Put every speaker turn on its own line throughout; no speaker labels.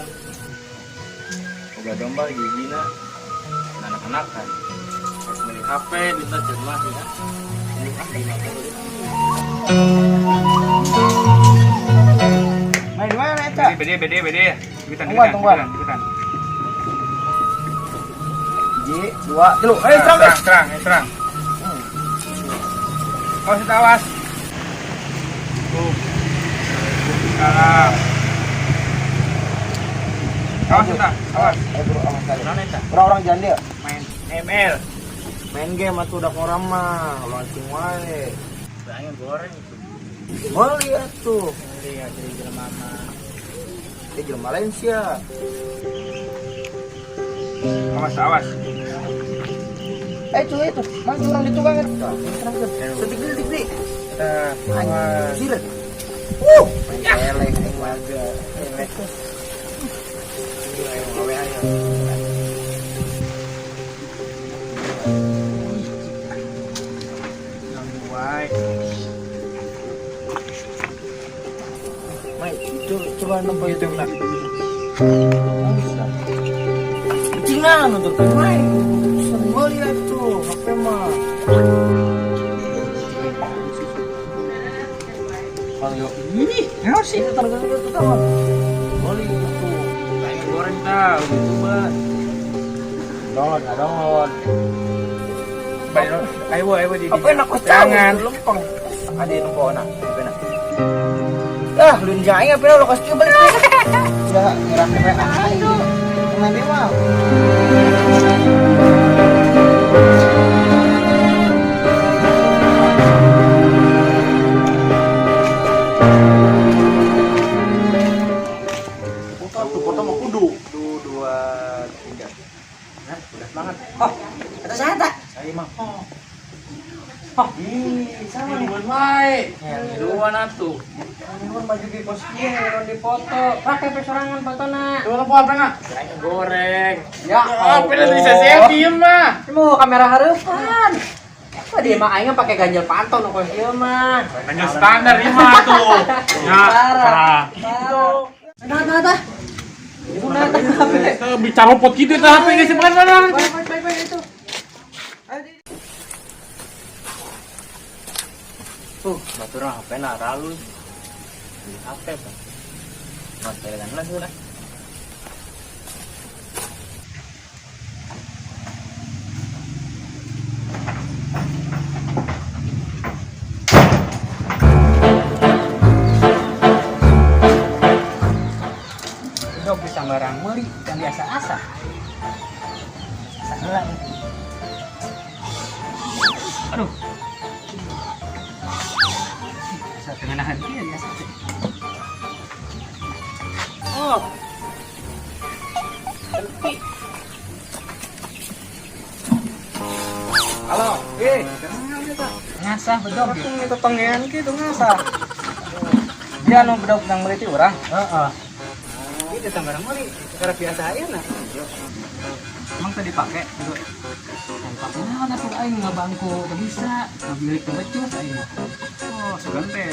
Urang. Boga domba gigina. Anak-anakan. Harus beli HP bisa jelema ya. Ini ah di mana?
Main di mana eta?
Bede bede bede. Ikutan
Tungguan,
ikutan
tungguan.
ikutan ikutan.
Hiji, dua, tilu. Eh, serang,
Serang, serang, serang. Awas, kita awas. Tuh. Salam. Awas kita, awas.
Eh, bro, awas kali.
Mana eta?
Orang-orang jalan dia.
Main ML.
Main game atuh udah orang mah, launching wae.
Bayangin goreng itu.
Meuli atuh.
Iya, jadi jelema mah.
Eh, jelema lain sia.
Awas, awas.
Eh, cuy itu, mana orang di tukang eta? Serang ke. Setik detik detik.
Kita
Anjir. Wuh, eleh aing warga. Eleh. Gila, aing gawe ayo.
Ganggu wae.
Mai, coba nempo YouTube lah. Cingan untuk mai. Meuli atuh, HP mah.
Kalau ini, harus sih.
Itu tangga itu tangga. Meuli itu.
Bayangin goreng tah, YouTuber.
Download, nggak download.
Ayo, ayo di.
Apa enak kok
Jangan.
Lempeng. Ada yang nempo enak, apa enak. Ah, lun jaing apa lo kasih balik. Ya, ngerah ke aing. Kemana mah?
Foto tuh, foto mah kudu. Dua, tiga. Nah, udah banget.
Oh, kata saya tak?
Saya mah. Oh. Oh, ih, sama nih. Wae. Ngiluan atuh.
Ngiluan baju di pos ieu ngiluan di foto. Pakai pesorangan fotona.
Tuh apa apa enggak? Aing goreng.
Ya,
Oh, pilih bisa selfie mah.
Mau kamera hareupan. Apa dia mah aing pakai ganjel pantau nu kos ieu mah.
Ganjel standar ini mah tuh. Ya,
Parah.
gitu.
Nah, nah, nah. Ibu nah, nah.
Bicara pot gitu tah HP geus mana mana.
Baik, baik, baik, itu.
Tuh, batur HP na ralus. Beli HP tuh. Mas jalan lah sudah.
Dok bisa barang meuli yang biasa asa. Asa heula itu.
Aduh,
Asa tengah nahan kieu biasa. Oh. Selfie.
Halo, eh,
Ngasah bedog
aku minta tengean gitu ngasah. Dia nu bedog nang meuli ti urang.
Heeh. Ini datang barang meuli, perkara biasa aja nah.
emang tadi pakai gitu.
Pakai naon atuh aing ngabangku teu bisa, ngabilik teu becus aing.
Oh, sugan teh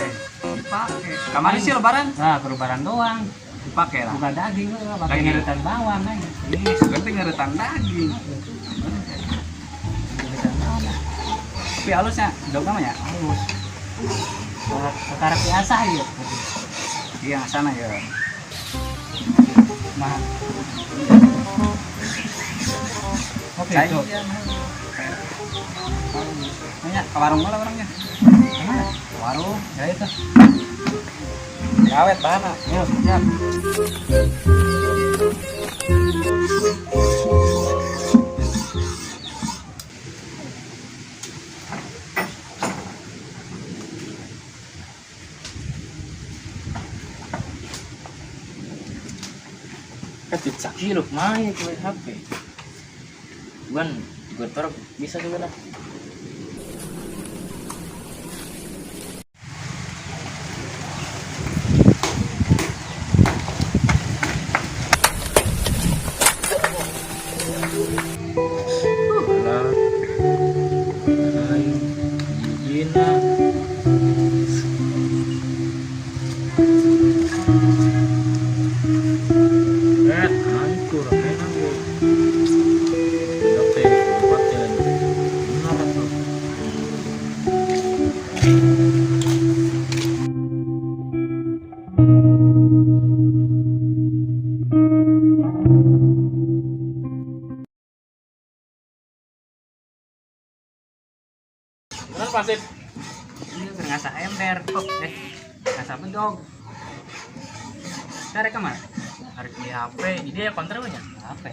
dipake. Kamari sih lebaran
Nah, lebaran doang.
dipake lah.
Bukan daging heeh, pakai
Daging.
ngeretan bawang aing.
Ih, sugan teh ngeretan daging.
Ngeretan bawang.
Tapi halusnya, bedog namanya.
Halus. Perkara biasa ieu.
Iya, sana ya.
Mah. Oke,
Saya
itu.
Nanya ke warung mana orangnya?
Kemana?
Ke warung.
Ya itu.
Awet bahan.
Yuk, siap.
Kecil sakilo main ke HP. Bukan gue taruh bisa juga lah. pasti.
Ini keur ngasah ember. Ngasah bedog. Cari kemana?
Harus beli HP, jadi ya konter banyak.
HP.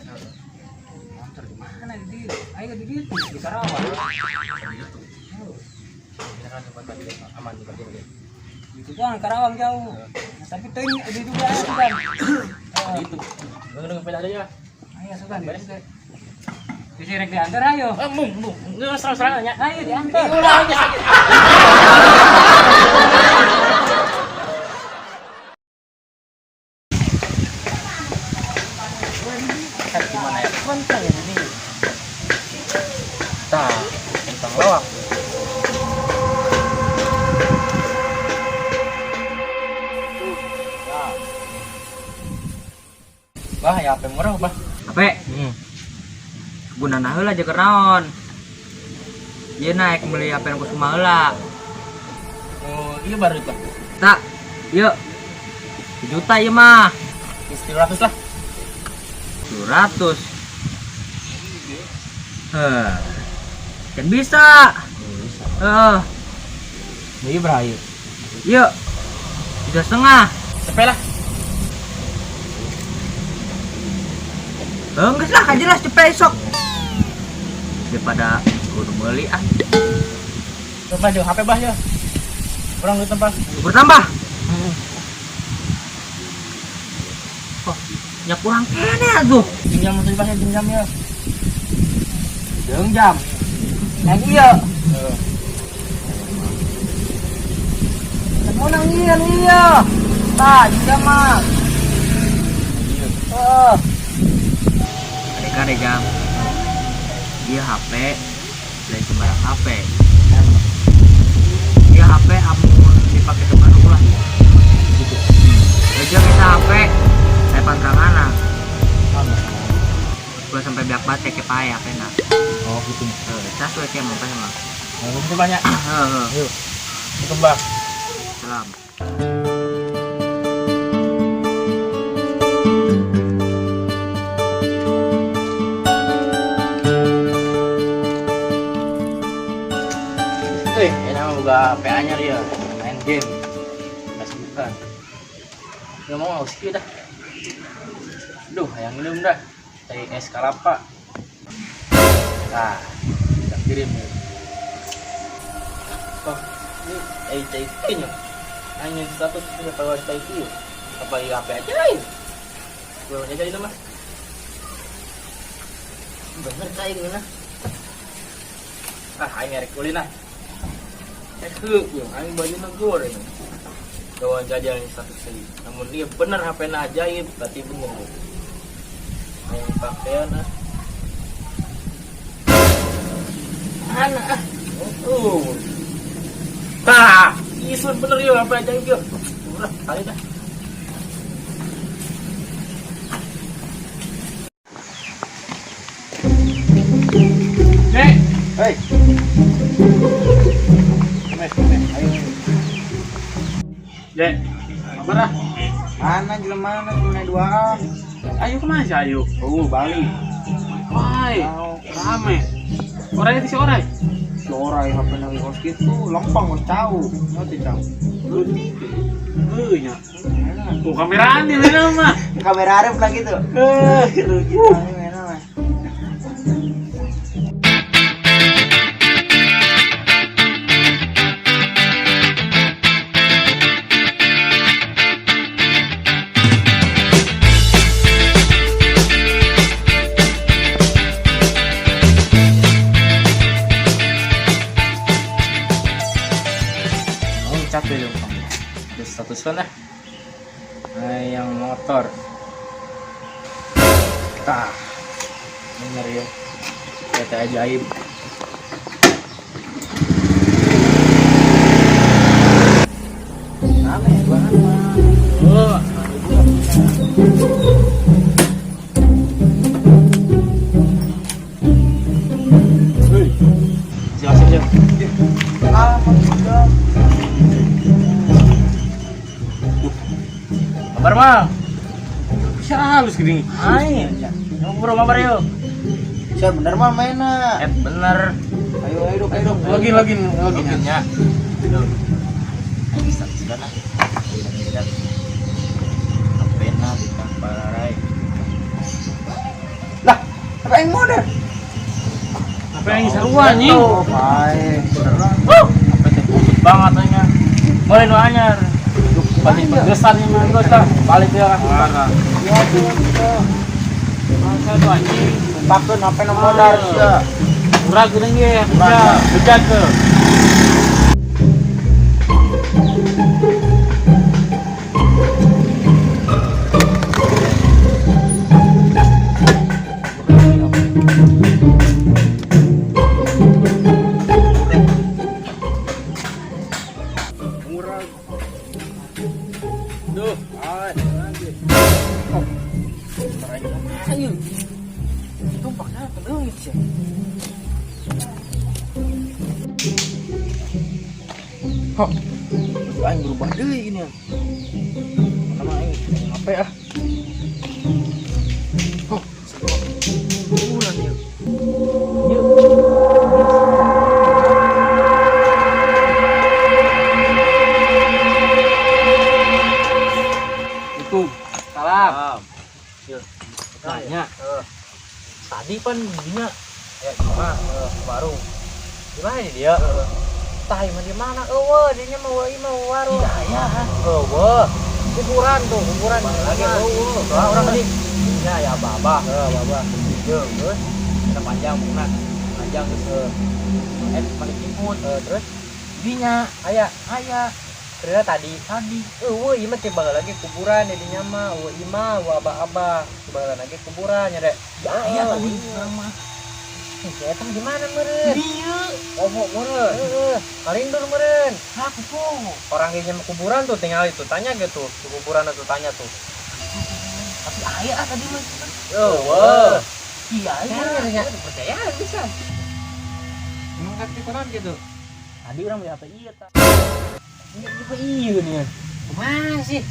Konter di mana di? Ayo di gitu di Karawang.
Gitu. Kita kan tempat tadi aman di bagian.
Itu kan Karawang jauh. Nah, tapi teuing di juga aya kan.
Itu. Dengar sepeda aja ya.
Ayo sudah di situ. Di rek diantar ayo.
Mung, mung. Nggak serang-serang nya.
Ayo diantar.
Ulah aja sakit. Gimana ya? Konten ini. Tah, tentang lawak. Bah, ya HP murah, bah.
HP. Gunana heula jeung naon? Ieu naik meuli HP nu kusuma heula.
Oh, iya baru itu.
Tak. Ieu. Juta ieu mah.
300 lah.
200. Heh. Kan bisa. Heeh.
Iya berayu.
Ieu. 3,5.
Cepet lah.
Enggak lah, kan jelas cepet sok. Daripada kudu meuli ah.
Coba jo, HP bah jo. Kurang duit tambah.
Bertambah. Oh, nya kurang kene atuh.
Pinjam tuh bah ya, pinjam ya.
Jeung jam. Yang ieu. Mau nang ieu ieu. Tah, jam mah. Heeh. Kade jam. Ieu HP lain sembarang HP. Ieu HP amun dipake teman ulah. Gitu. Aja kita HP saya pangkangan. Gua sampai biak bate ke pae HP na.
Oh gitu.
Heeh, cas we ke mau mah.
Nah, itu banyak.
Heeh.
Yuk. Itu bah.
Salam.
Enak buka HP anyar ya, main game, Facebookan. Nggak mau aus dah. Duh, yang minum dah. Teh es kelapa. Nah, kita kirim ya. Oh, ini teh nya. Hanya status punya tahu teh itu. Apa iya HP aja lain? Gue aja itu mah. Bener cai gimana? Ah, aing ngerek ulin ah. Aing baju negor ini. Kawan jajan status tadi. Namun dia bener HP na ajaib, berarti bener. Aing pakaian ah. Mana ah? Oh. Tah, isun bener yo HP ajaib yo. Udah, kali dah.
Dek,
Hei. Ayo.
Dek, kabar ah?
Mana jelema mana cuma dua.
Ayo kemana sih ayo?
Oh, Bali.
Woi, rame. Orangnya di si orai.
Si orai HP nang kos kitu, lempeng kos cau. Ngerti cau.
Heuh nya. Tuh kameraan di mana mah.
Kamera arep lah gitu. Lucu mana mah.
Capek dong kamu. Ada status kan lah. Yang motor. Tah. Bener ya. Kereta ajaib.
Rame banget mah.
Oh, hei. Jelasin aja.
Ah, maksudnya.
Kabar mal. Bisa halus gini.
Aing.
Yang bro mabar yuk.
Siar bener mah mainna.
Bener.
Ayo ayo dok, ayo dok.
Login login login ya. Aing saksikan ah. Tidak. HP-na bintang pararai.
Lah, apa yang modern?
HP yang seru anjing.
Baik.
HP teh kusut banget aing. Mulai nu anyar. Balik pegesan ini mah geus lah. Balik ya.
Ya tuh.
Masa tuh anjing.
Pakeun HP na modar sia.
Murah geuning ge, bejat, bejat ke.
Murah.
Duh,
Ay,
ayo. Tumpaknya keleungit sih. Hah, baju aing berubah deui ini. Mana aing HP ah. Hah, bulan ya. Yuk. Itu salam. Yuk. Nanya. Tadi pan dinya
Ya gimana? Warung. Gimana nih dia? Tah imah di mana? Eueuh, dinya mah eueuh imah warung.
Tidak aya.
Eueuh. Kuburan tuh, kuburan
Lagi
eueuh.
Soalnya orang tadi dinya ya abah-abah.
Heeh, abah.
Jeung geus ada panjang mungna. Panjang geus balik jemput.
Terus
Dinya
aya
aya
ternyata tadi
tadi.
Eueuh ieu mah tiba lagi kuburan di dinya mah eueuh imah eueuh abah-abah tiba lagi kuburan nya dek.
Aya tadi
iya.
urang mah.
Ih, si eta di mana meureun?
Dieu.
Oh, meureun. Heeh, kalindur meureun.
Aku po.
Orang di nya kuburan tuh tinggal itu tanya gitu, di kuburan tuh tanya tuh.
Tapi aya ah tadi mah.
Eueuh.
Iya aya.
Nya percaya bisa. Emang kan kunaon gitu?
Tadi urang beli HP ieu tah. Ini HP ieu nih.
Kumaha sih?